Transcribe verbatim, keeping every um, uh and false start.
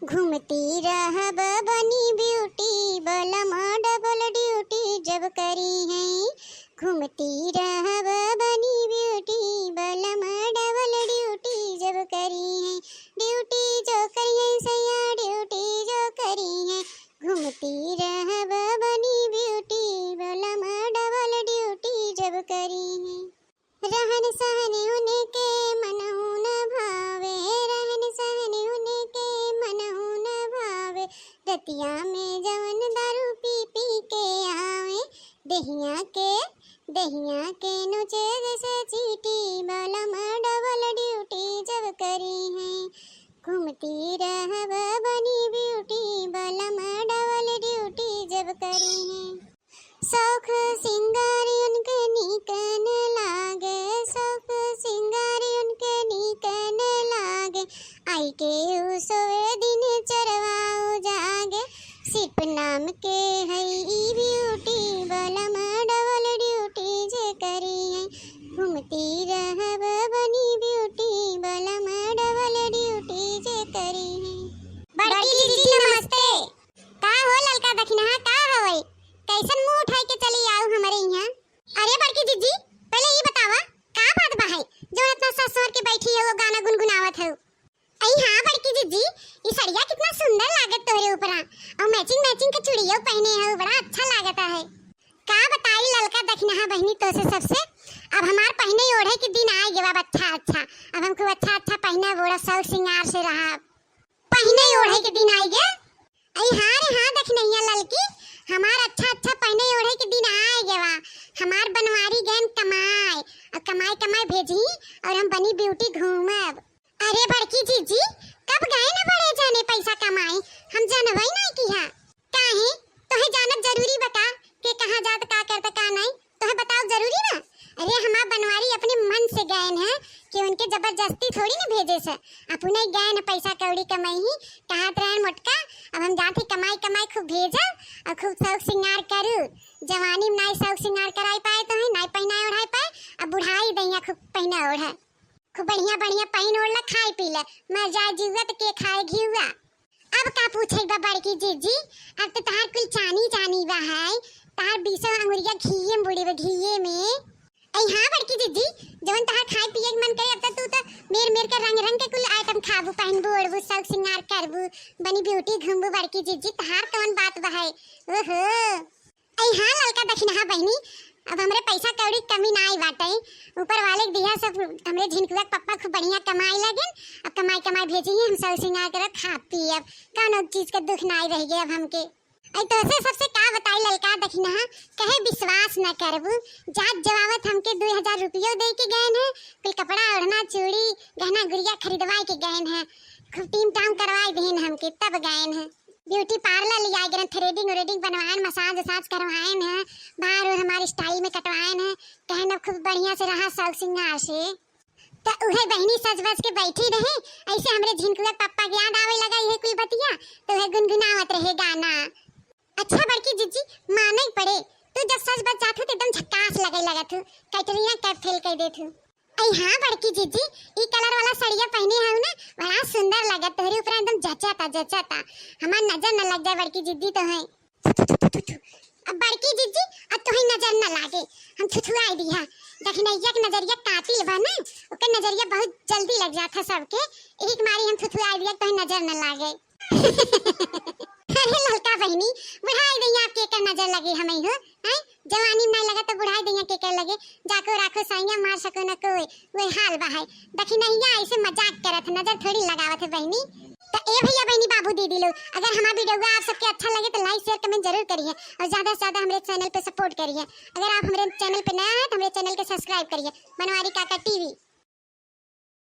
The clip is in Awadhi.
घूमती रहब बनी ब्यूटी, बलम डबल ड्यूटी जब करिहैं। घूमती रहब बनी ब्यूटी, बलम डबल ड्यूटी जब करिहैं। ड्यूटी जो करिहैं सैया, ड्यूटी जो करिहैं। घूमती रहब बनी ब्यूटी, बलम डबल ड्यूटी जब करिहैं। रहन सहन उनके मनहु न भावे, रहन सहन उनके मनहु न भावे। रतिया में जवन दारू पी पी के आवे, देहिया के, देहिया के नोचे जैसे चींटी, बलम डबल ड्यूटी जब करिहैं। घूमती रहब बनी ब्यूटी, बलम डबल ड्यूटी जब करिहैं। शौक सिंगार उनके नीक न लागे, शौक सिंगार उनके नीक न लागे। आई के उ सोवे दिन चरवाओ जागे। सिप नाम के हई ई ब्यूटी, बलम डबल ड्यूटी जे करिहैं। घूमती रहब बनी ब्यूटी, बलम डबल ड्यूटी जे करिहैं। बड़की दीदी नमस्ते। का हो ललका दखिनहा, का होई? कैसन मुंह उठाई के चली आऊ हमरे इहाँ? अरे बड़की जिज्जी, पहले ई बतावा, का बात बा है जो इतना सज संवर के बैठी हो, गाना गुनगुनावत हो? अई हाँ बड़की जिज्जी, ई सड़िया कितना सुंदर लागत तोहरे ऊपरा, और matching matching के चूड़ियो पहने हो, बड़ा अच्छा लागत है। का बताई ललका दखिनहा बहिनी तोसे सबसे, अब हमार पहने ओढ़े के दिन आइ गवा, अब अच्छा अच्छा, अब हम खूब अच्छा अच्छा पहने ओढ़े, शौक सिंगार से रहा। पहने ओढ़े के दिन आइ गे। अई हाँ रे हाँ दखिनहिया ललकी, हमार अच्छा अच्छा पहने ओढ़े के दिन आइ गवा। हमार बनवारी गएन कमाए, और कमाए कमाए भेजी, और हम बनी ब्यूटी घूमब। अरे बड़की जिज्जी, कब गएन बड़े जने पैसा कमाए, हम जानबई नाहीं किहा। काहे, तोहे जानब जरूरी बा का, के कहाँ जात, का करत, का नाहीं? तोहे बताओ जरूरी बा? अरे हमार बनवारी अपने मन से गएन है, कि उनके जबरदस्ती थोड़ी न भेजे से, अपने गएन पैसा कौड़ी कमाई ही। कहत रहन मोटका, अब हम जात ही कमाई कमाई खूब भेजब और खूब शौक सिंगार करू। जवानी में नाई शौक सिंगार कराई पाए तोहे, नाई पहनाए ओढ़ाई पाए, अब बुढ़ाई दहिया खूब पहना ओढ़े, खूब बढ़िया बढ़िया पहन ओढ़ ले, खाए पी ले, मर जाए जीवा त के खाए घिउआ। अब का पूछे बा बड़की जिज्जी, अब तो तहार कुल चानी चानी बा है, तहार बीसों अंगुरिया घिये में बुड़ी बा, घिये में। अई हाँ बड़की जिज्जी, जवन तहार खाए पिए के मन करे, अब तो तू तो मेर मेर के रंग रंग के कुल item खाबू, पहनबू, ओढ़बू, शौक सिंगार करबू, बनी ब्यूटी घूमबू बड़की जिज्जी, तहार कवन बात बा है? ओहो। अई हाँ ललका दखिनहा बहिनी, अब हमरे पैसा कौड़ी के कमी नाई बाटे, ऊपर वाले के दिहा सब। हमरे झिनकुआ के पप्पा खूब बढ़िया कमाए लगिन, अब कमाई कमाई भेजी ही, हम शौक सिंगार करब, खाब पियब, कौनो चीज के दुख नाई रह गए अब हमके। अई तोसे सबसे का बताई ललका दखिनहा, कहे विश्वास न करबू, जात जवावत हमके दो हजार रुपयो दे के गएन है, कुल कपड़ा ओढ़ना चूड़ी गहना गुरिया खरीदवाए के गएन है, खूब टीम टाम करवाए देन हमके, तब गएन है। ब्यूटी पार्लर लियाए गएन, थ्रेडिंग व्रेडिंग बनवाएन, मसाज वसाज करवाएन है, बार ओर हमारे स्टाइल में कटवाएन है, कहन अब खूब बढ़िया से रहा शौक सिंगार से। त उहे बहिनी सज बज के बैठी रही, ऐसे हमरे झिनकुआ के पप्पा के याद आवे लगा इहे कुल बतिया, त उहे गुनगुनावत रहे गाना। अच्छा बड़की जिज्जी, माने पड़े, तू जब सज बज जात हू त एकदम झक्कास लगे लगत हू, कैटरीना कैफ फेल कर देत हू। अई हाँ बड़की जिज्जी, ई कलर वाला सड़िया पहने हऊ ना, बड़ा सुंदर लगत, तोहरे ऊपर एकदम जचता जचता, हमार नजर न लग जाए बड़की जिज्जी तोहे। अब बड़की जिज्जी, अब तोहे नजर न लागे, हम थुथुआई दिहा, दखिनहिया के नजरिया कातिल बा ना, ओकर नजरिया बहुत जल्दी लग जात है सबके, एक मारी हम थुथुआई दिहा, तोहे नजर न लागे। अरे ललका बहिनी, बुढ़ाई दहिया आपके एकर नजर लगे हमई हो, हैं? जवानी में नाई लगा तो बुढ़ाई दहिया के कर लगे, जाको राखो साइया मार सको न कोई, वही हाल बा है। दखिनहिया ऐसे मजाक करत है, नजर थोड़ी लगावत है बहिनी। तो ए भैया बहिनी बाबू दीदी लोग, अगर हमार video आप सबके अच्छा लगे तो like share comment जरूर करिए और ज्यादा से ज्यादा हमरे channel पे support करिए। अगर आप हमरे channel पे नया हैं तो हमरे channel के subscribe करिए, बनवारी काका टीवी।